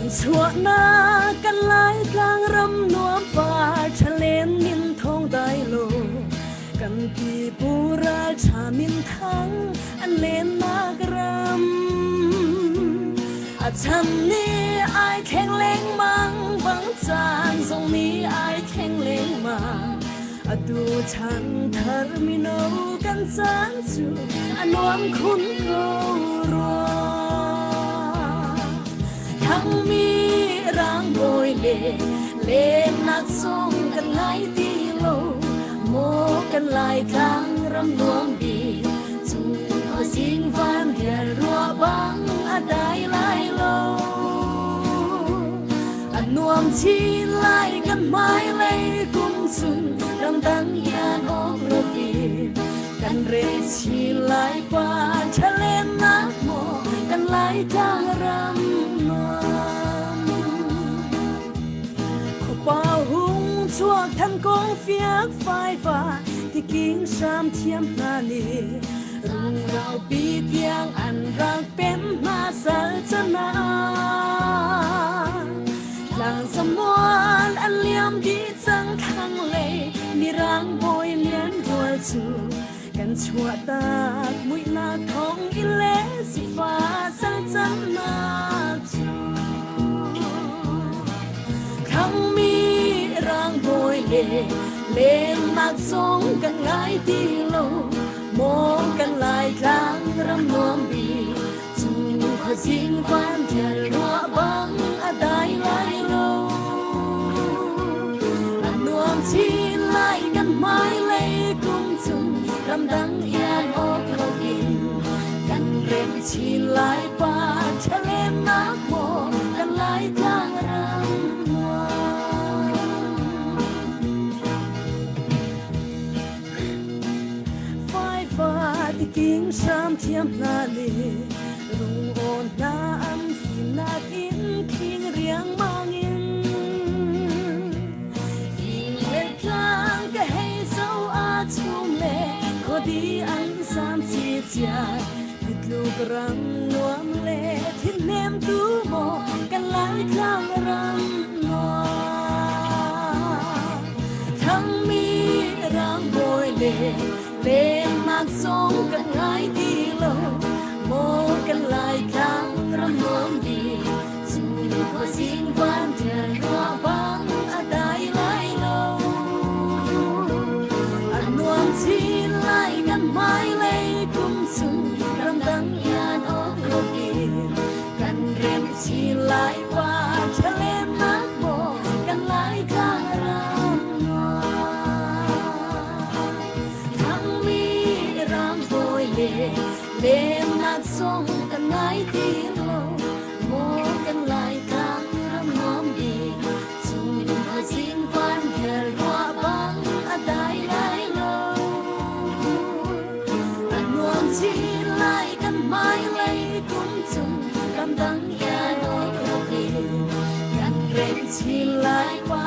Chuahnak kan Laitlang ram nuam par ṭhalen min thawng dai lo kan pipu ralṭha min thang an lennak ram a chan nih ai thleng lengmang bang caan zong nih ai thleng lengmang. Atu chan thar mino kan caan cu a nuam khun ko rua. Thangmi rangbawi le lennak zong kan ngai ti lo maw kan Laitlang ram nuam bik cung khuazing van rial rua bang a dai lai lo. A nuam chin lai kan hmailei kum chung ramdang hian awk lovin kan rel chin lai pa ṭhalennak maw kan Laitlang ram nuam. Khuapa hung chuak than kong fiak faifa tiking hram thiam hna nih rungro pi tiang an rak pem hna sal cana tlang samual an liam dih cang thlanglei mirang bawi lian rual cu kan chuahtak muihnak thong i le sifa sal cannak cu thlangmi rang bawi le lennak zong kan ngai ti lo maw kan Laitlang ram nuam bik cu khuazing van rial ruah bang a dai lai lo. A nuam chin lai kan hmailei kum chung ramdang ian awk loin kan rem chin lai pa ṭhalennak maw kan Laitlang ram nuam. Faifa tiking hram thiam hna le rungawn hna an fimnak in khing riangmang in fing le tlang ka hei zo a chum le khuadi an sam ci cia hitluk ram nuam le thinhnem tu maw kan Laitlang ram nuam. Thangmi rangbawi le lennak zong kan ngai ti lo maw kan Laitlang ram nuam bik cu khuazing van tial ruah bang a dai lai lo. A nuam chin lai kan hmailei kum chung ramdang ian awk loin kan rem chin lai pa ṭhalennak maw kan Laitlang ram nuam. Thangmi rangbawi le lennak zong kan ngai ti lo maw kan Laitlang ram nuam bik chung khuazing van her ruah bang a dai lai lo. A nuam chin lai kan hmailei kum chung ramdang ian awk loin kan rem chin lai pa.